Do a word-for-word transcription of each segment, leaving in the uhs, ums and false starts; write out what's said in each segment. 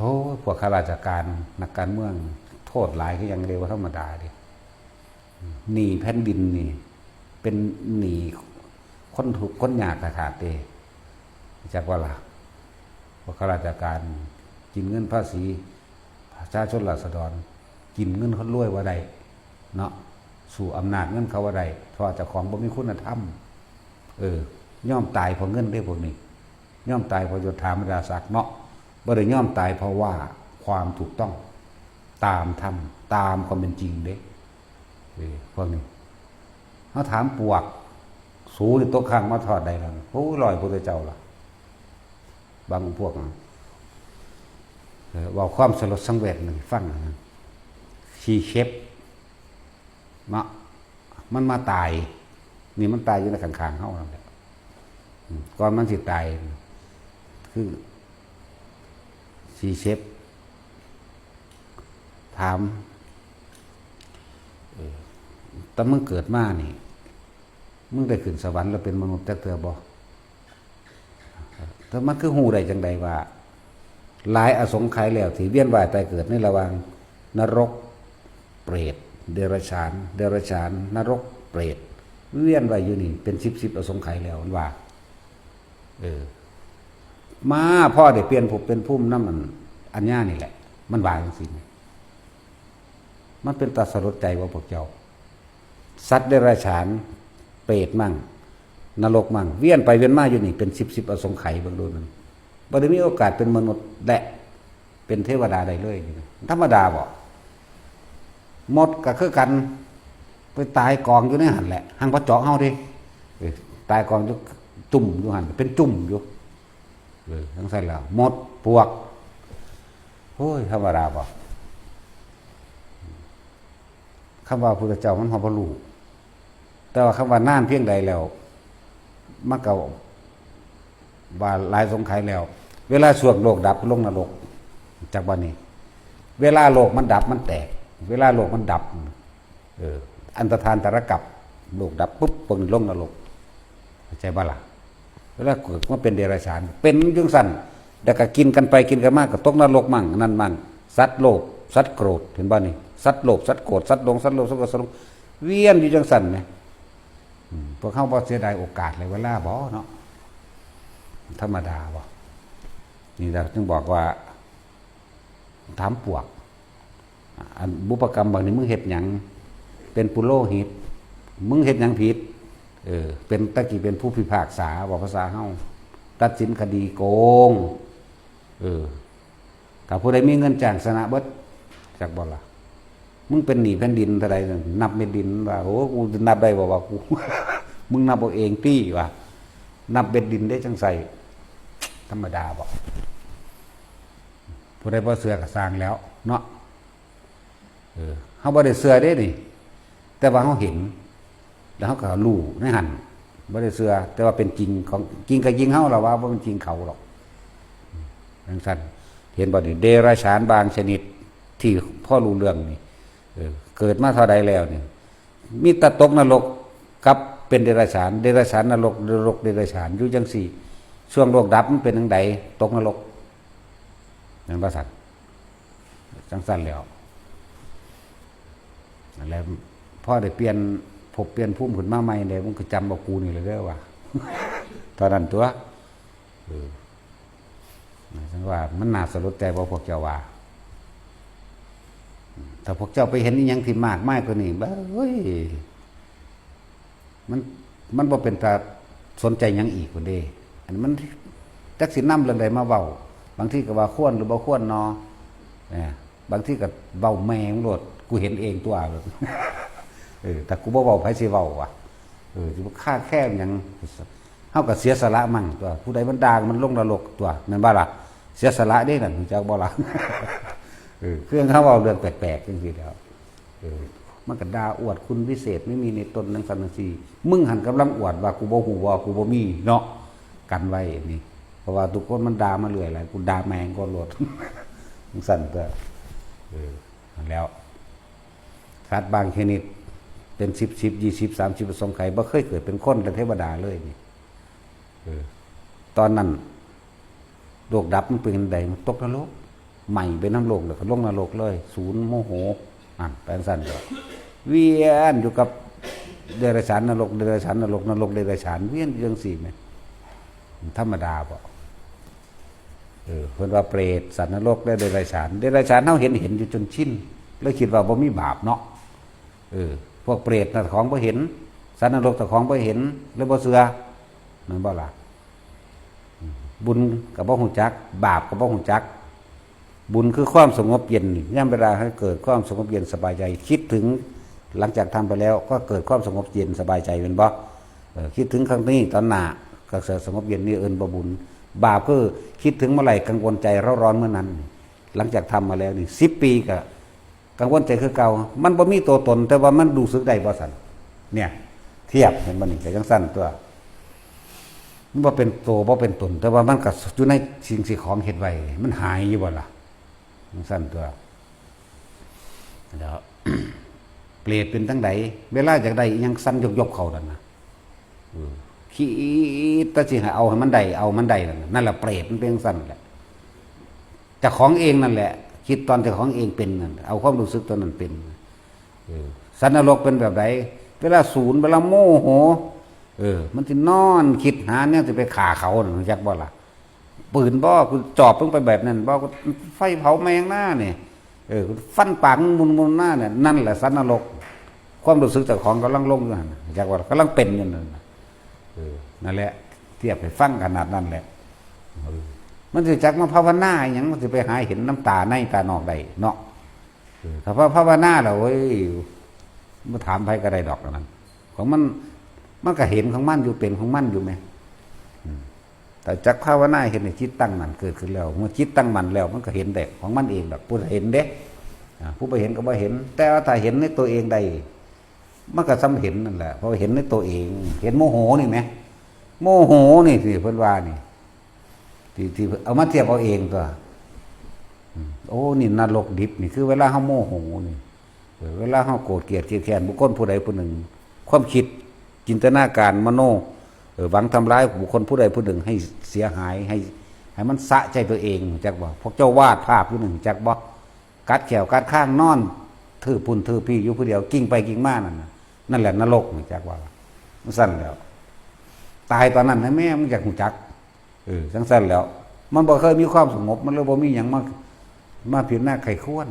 โอ้ย พวกข้าราชการ นักการเมือง โทษหลายคือหยังเด้ บ่ธรรมดาเด้ หนี้แผ่นดินนี่ เป็นหนี้คนทุกข์คนยากขนาดเด้ จักว่าล่ะ พวกข้าราชการ กินเงินภาษีประชาชนราษฎร กินเงินคนรวยบ่ได้ เนาะ สู้อำนาจเงินเขาบ่ได้ เพราะว่าเจ้าของบ่มีคุณธรรม เออ ยอมตายเพราะเงินเด้พวกนี้ ยอมตายเพราะยศถาบรรดาศักดิ์เนาะ บ่ได้ยอมตายเพราะว่าความถูกต้อง ตามธรรม ตามความเป็นจริงเด้ เออ พวกนี้ เฮาถามปวก สูนี่ตกค้างมาทอดใดแล้ว โอ้ย ร้อยพุทธเจ้าล่ะ บางพวกนะ เออ เว้าความสลดสังเวชให้ฟังนะ ขี้เข็บ เนาะ มันมาตาย นี่มันตายอยู่ในข้างๆเฮานั่นแหละ อืม ก่อนมันสิตาย คือ ขี้เข็บ ถาม เออ แต่มึงเกิดมานี่ มึงได้ขึ้นสวรรค์แล้วเป็นมนุษย์จักเทื่อบ่ แต่มันคือฮู้ได้จังใดว่า หลายอสงไขยแล้วที่เวียนว่ายตายเกิดในระหว่างนรก เปรต เดรัจฉาน เดรัจฉาน นรก เปรต เวียนว่ายอยู่นี่เป็นสิบสิบอสงไขยแล้ว มันว่า เออ มาพ่อได้เปลี่ยนภพเป็นภูมินำอัน อัญญานี่แหละ มันว่าจังซี่ มันเป็นตาสลดใจบ่พวกเจ้า สัตว์เดรัจฉาน เปรตมั่ง นรกมั่ง เวียนไปเวียนมาอยู่นี่เป็นสิบสิบอสงไขย เบิ่งดูนั่น บ่ได้มีโอกาสเป็นมนุษย์และเป็นเทวดาได้เลย นี่ธรรมดาบ่ มดก็คือกัน ไปตายกองอยู่ในหั่นแหละ หั่นบ่เจาะเฮาเด้ เออ ตายกองอยู่จุ่มอยู่หั่น เป็นจุ่มอยู่ เออ จังซั่นแล้ว มด ปวก โอ้ย ธรรมดาบ่ คำว่าพุทธเจ้ามันฮอดบ่ฮู้ แต่ว่าคำว่านานเพียงใดแล้ว มันก็ว่าหลายสงไขยแล้ว เวลาช่วงโลกดับลงนรก จักบัดนี้ เวลาโลกมันดับมันแตก เวลาโลกมันดับ เออ อันตรธานตรกัป โลกดับปุ๊บ เพิ่นลงนรก เข้าใจบ่ล่ะ เวลาเกิดมาเป็นเดรัจฉาน เป็นจังซั่น แล้วก็กินกันไปกินกันมา ก็ตกนรกมั่ง นั่นมั่ง สัตว์โลภ สัตว์โกรธ เห็นบ่นี่ สัตว์โลภ สัตว์โกรธ สัตว์หลง สัตว์โลภ สัตว์โกรธ สัตว์หลง เวียนอยู่จังซั่นแหม อืม พวกเฮาบ่เสียดายโอกาสและเวลาบ่เนาะ ธรรมดาบ่ นี่แหละจึงบอกว่า ถามปวก อันบุพกรรมบางนี่มึงเฮ็ดหยัง เป็นปุโรหิต มึงเฮ็ดหยังผิด เออ เป็น ตะกี้เป็นผู้พิพากษา เว้าภาษาเฮา ตัดสินคดีโกง เออ ถ้าผู้ใดมีเงินจ้างชนะเบิด จักบ่ล่ะ มึงเป็นหนี้แผ่นดินเท่าใดนั่น นับเม็ดดินว่า โอ้ กูนับได้บ่ว่ากู มึงนับเอาเองติว่า นับเม็ดดินได้จังใส่ ธรรมดาบ่ ผู้ใดบ่เชื่อก็ซ่างแล้วเนาะ เออ เฮาบ่ได้เชื่อเด้นี่ แต่ว่าเฮาเห็น แล้วเฮาก็รู้ในหั่น บ่ได้เชื่อ แต่ว่าเป็นจริงของ จริงก็จริงเฮาล่ะว่าบ่เป็นจริงเขาหรอก จังซั่น เห็นบ่นี่ เดรัจฉานบางชนิดที่พอรู้เรื่องนี่ เออ เกิดมาเท่าใดแล้วนี่ มีแต่ตกนรกกับเป็นเดรัจฉาน เดรัจฉานนรก นรกเดรัจฉาน อยู่จังซี่ ช่วงโลกดับมันเป็นจังใด ตกนรก แม่นบ่ซั่น จังซั่นแล้ว นั่นแหละ พอได้เปลี่ยนภพเปลี่ยนภูมิขึ้นมาใหม่แล้ว มึงก็จำเอากูนี่แหละเด้อว่า เท่านั้นตัว เออ จังว่ามันน่าสลดใจบ่พวกเจ้าว่า ถ้าพวกเจ้าไปเห็นอีหยังที่มากมายกว่านี้ เบ้ย มัน มันบ่เป็นตาสนใจหยังอีกพุ้นเด้ อันมันจักสินำเรื่องใดมาเว้า บางทีก็ว่าควรหรือบ่ควรนอ เออ บางทีก็เว้าแม่มึงโลด กูเห็นเองตัวโลด เออ แต่กูบ่เว้า ไผสิเว้าวะ เออ สิบ่คาแคงหยัง เฮาก็เสียสละมั่งตัว ผู้ใดมันด่ามันลงนรกตัว แม่นบ่ล่ะ เสียสละเด้นั่น รู้จักบ่ล่ะ เออ คือเฮาเว้าเรื่องแปลกๆจังซี่แหล้ว เออ มันก็ด่าอวดคุณวิเศษไม่มีในตนจังซั่นจังซี่ มึงหั่นกำลังอวดว่ากูบ่ฮู้ว่ากูบ่มีเนาะ กันไว้นี่ เพราะว่าทุกคนมันด่ามาเรื่อยแหละ กูด่าแม่งก่อนโลด จังซั่นตัว เออ นั่นแล้ว สัตว์บางชนิด เป็นสิบสิบ ยี่สิบ สามสิบอสงไขย บ่เคยเกิดเป็นคนและเทวดาเลยนี่ เออ ตอนนั้น โลกดับมันเป็นจั่งใด มันตกนรก ไหม้ไปนำโลก แล้วก็ลงนรกเลย ศูนย์โมโห นั่น ไปจั่งซั้นก็ เวียนอยู่กับเดรัจฉานนรก เดรัจฉานนรก นรกเดรัจฉาน เวียนอยู่จั่งซี้แหม ธรรมดาบ่ เออ เพิ่นว่าเปรต สัตว์นรก และเดรัจฉาน เดรัจฉานเฮาเห็น เห็นอยู่จนชิน เลยคิดว่าบ่มีบาปเนาะ เออ พวกเปรตน่ะของบ่เห็น สัตว์นรกเจ้าของบ่เห็น เลยบ่เชื่อ แม่นบ่ล่ะ บุญก็บ่ฮู้จัก บาปก็บ่ฮู้จัก บุญคือความสงบเย็น ยามเวลาให้เกิดความสงบเย็นสบายใจ คิดถึง หลังจากทำไปแล้วก็เกิดความสงบเย็นสบายใจ แม่นบ่ เออ คิดถึงครั้งนี้ตอนหน้า ก็สงบเย็น นี่เอิ้นว่าบุญ บาปคือคิดถึงเมื่อไหร่กังวลใจเร่าร้อนเมื่อนั้น หลังจากทำมาแล้วนี่ สิบปีก็ กังวลใจคือเก่า มันบ่มีตัวตน แต่ว่ามันรู้สึกได้บ่ซั่น เนี่ย เทียบ เห็นบ่นี่ ก็จั่งซั้นตั๊ว มันบ่เป็นตัว บ่เป็นตน แต่ว่ามันก็อยู่ในสิ่งที่ของเฮ็ดไว้ มันหายอยู่บ่ล่ะ จั่งซั้นตั๊ว แล้ว เปรตเป็นจั่งใด เวลาอยากได้อิหยังสั่นยบๆ เข้านั่นน่ะ เออ คิดแต่สิให้เอาให้มันได้ เอามันได้นั่นน่ะ นั่นแหละเปรตมันเป็นจั่งซั้นแหละ เจ้าของเองนั่นแหละ คิดตอนเจ้าของเองเป็นนั่น เอาความรู้สึกตอนนั้นเป็น เออ สัตว์นรกเป็นแบบใด เวลาสูน เวลาโมโห เออ มันสินอนคิดหาแนวสิไปฆ่าเขาน่ะ รู้จักบ่ล่ะ ปืนบ่ กูจอบมึงไปแบบนั้นบ่ กูไฟเผาแม่งหน้านี่ เออ กูฟันปากมึงมุนๆ หน้าเนี่ย นั่นแหละสัตว์นรก ความรู้สึกเจ้าของกำลังลงอยู่หั่นน่ะ รู้จักบ่ล่ะ กำลังเป็นอยู่นั่นน่ะ เออ นั่นแหละ เทียบให้ฟังขนาดนั้นแหละ เออ มันสิจักมาภาวนาอิหยัง มันสิไปหาเห็นนำตาในตานอกได้เนาะ เออ ถ้าว่าภาวนาแล้ว โอ้ย บ่ถามไผก็ได้ดอกอันนั้น ของมัน มันก็เห็นของมันอยู่ เป็นของมันอยู่แหม อืม แต่จักภาวนาเห็นให้จิตตั้งมั่นเกิดขึ้นแล้ว เมื่อจิตตั้งมั่นแล้ว มันก็เห็นได้ของมันเองดอก ผู้เห็นเด้ อ่า ผู้บ่เห็นก็บ่เห็น แต่ว่าถ้าเห็นในตัวเองได้ มันก็ส่ำเห็นนั่นแหละ เพราะเห็นในตัวเอง เห็นโมโหนี่แหม โมโหนี่สิเพิ่นว่านี่ ที่ ที่เอามาเทียบเอาเองตั๊ว อืม โอ้ นี่นรกดิบนี่ คือเวลาเฮาโมโหนี่ เออ เวลาเฮาโกรธเกลียดเกลียดแค้นบุคคลผู้ใดผู้หนึ่ง ความคิด จินตนาการ มโน เออ หวังทำร้ายบุคคลผู้ใดผู้หนึ่งให้เสียหาย ให้ ให้มันสะใจตัวเอง รู้จักบ่ พวกเจ้าวาดภาพอยู่นั่น รู้จักบ่ กัดแข้วกัดคางนอน ทื่อพุ้นทื่อพี้อยู่ผู้เดียว กิ้งไปกิ้งมานั่นน่ะ นั่นแหละนรก รู้จักบ่ จั่งซั้นแล้ว ตายตอนนั้นนะแม่ มึงอยากรู้จัก เออ จั่งซั้นแล้ว มันบ่เคยมีความสงบ มันเลยบ่มีหยังมา มาพิจารณาใคร่ครวญ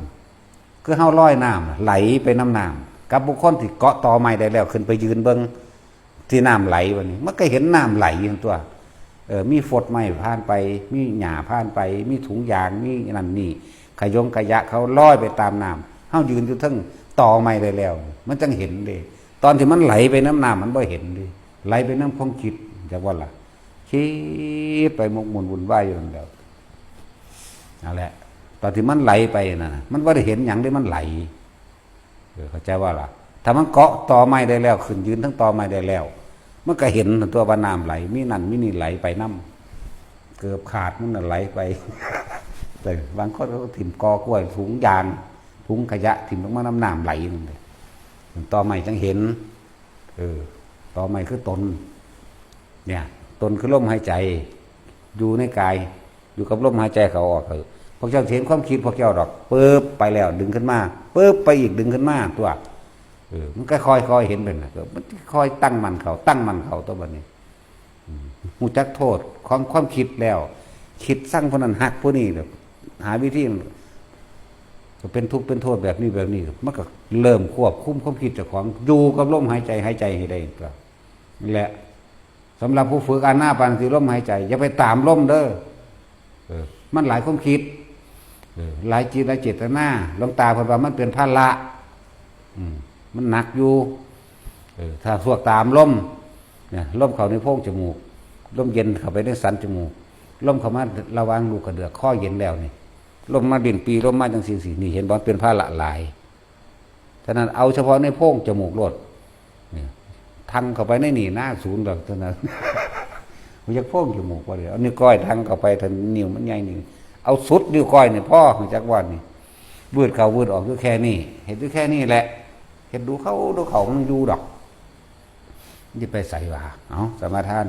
คือเฮาลอยน้ำน่ะ ไหลไปนำน้ำ กับบุคคลที่เกาะตอไม้ได้แล้ว ขึ้นไปยืนเบิ่งที่น้ำไหล บัดนี้ มันก็เห็นน้ำไหลอยู่ตั๊ว เออ มีฟดไม้ผ่านไป มีหญ้าผ่านไป มีถุงยาง มีนั่นนี่ ขยงขยะเขาลอยไปตามน้ำ เฮายืนอยู่เทิงตอไม้ได้แล้ว มันจั่งเห็นเด้ ตอนที่มันไหลไปนำน้ำมันบ่เห็นเด้ ไหลไปนำความคิด จักว่าล่ะ คิดไปหมกมุ่นวุ่นวายอยู่นั่นแหละ นั่นแหละ ตอนที่มันไหลไปนั่นน่ะ มันบ่ได้เห็นหยังเด้ มันไหล เออ เข้าใจว่าล่ะ ถ้ามันเกาะตอไม้ได้แล้ว ขึ้นยืนเทิงตอไม้ได้แล้ว มันก็เห็นตั๊วว่าน้ำไหล มีนั่นมีนี่ไหลไปนำ เกือบขาดมันน่ะไหลไป แต่บางคนเขาก็ถิ่มกอกล้วย ถุงยาง ถุงขยะถิ่มลงมานำน้ำไหลนั่นเลย ตอไม้จั่งเห็น เออ ตอไม้คือตน เนี่ย ตนคือลมหายใจ อยู่ในกาย อยู่กับลมหายใจเข้าออก เออ พวกเจ้าเห็นความคิดพวกเจ้าดอก ปึ๊บ ไปแล้ว ดึงขึ้นมา ปึ๊บ ไปอีก ดึงขึ้นมาตั๊ว เออ มันก็ค่อยๆเห็นไปน่ะ เออ มันค่อยตั้งมั่นเข้า ตั้งมั่นเข้าตั๊วบัดนี้ อืม ฮู้จักโทษของความคิดแล้ว คิดซังผู้นั้นฮักผู้นี้ แบบ หาวิธี ก็เป็นทุกข์เป็นโทษแบบนี้แบบนี้ มันก็เริ่มควบคุมความคิดเจ้าของ อยู่กับลมหายใจ หายใจให้ได้ตั๊ว นั่นแหละ สำหรับผู้ฝึกอานาปานสติลมหายใจ อย่าไปตามลมเด้อ เออ มันหลายความคิด เออ หลายจิตหลายเจตนา หลวงตาเพิ่นว่ามันเป็นภาระ อืม มันหนักอยู่ เออ ถ้าพวกตามลม เนี่ย ลมเข้าในโพรงจมูก ลมเย็นเข้าไปในสันจมูก ลมเข้ามาระหว่างลูกกระเดือก คอเย็นแล้วนี่ ลมมาลิ้นปี่ ลมมาจั่งซี้ นี่ เห็นบ่ เป็นภาระหลาย ฉะนั้นเอาเฉพาะในโพรงจมูกโลด นี่ ทังเข้าไปในนี่นะ ศูนย์ดอกเท่านั้น มันจะโพรงจมูกบ่ได้ เอานิ้วก้อยทังเข้าไป ถ้านิ้วมันใหญ่นี่ เอาสุดนิ้วก้อยนี่พอ รู้จักว่านี่ วืดเข้าวืดออกอยู่แค่นี้ เฮ็ดอยู่แค่นี้แหละ เฮ็ดดูเข้าดูเข้า มันอยู่ดอก มันสิไปไสวะ เอ้า สมาทาน